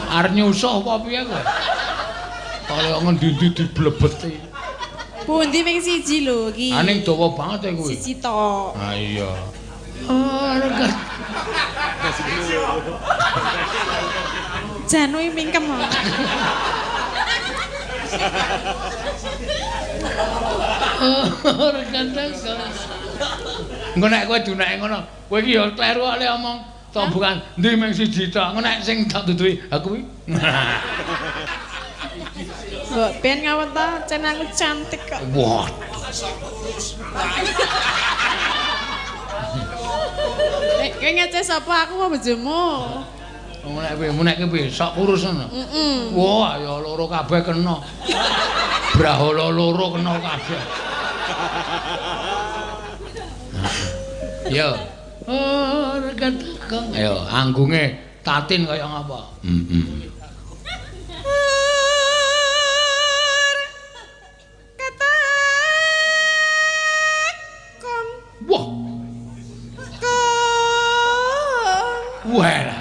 Arep nyusuh apa piye kowe? Kaya ngendi-endi diblebeti. Pundi ping siji lho iki. Ah ning dawa banget e kuwi. Siji tok. Ah iya. Oh, reget. Janui mingkem. Oh, reget. Engko nek kowe dunake ngono, kowe iki ya kleru kok le omong. To bukan ndi mung siji tok. Engko nek sing tak duduhi, ha kuwi. Mbok ben ngawon ta, cen aku cantik kok. Wah. Nek kowe ngece sapa aku apa bojomu? Wong nek kowe nek piye sok kurus ngono. Heeh. Wah, ya loro kabeh kena. Brahala loro kena kabeh. Yo. Oh, reget kong. Ayo, anggunge tatin kaya ngapa? Heeh. Wah. Wah.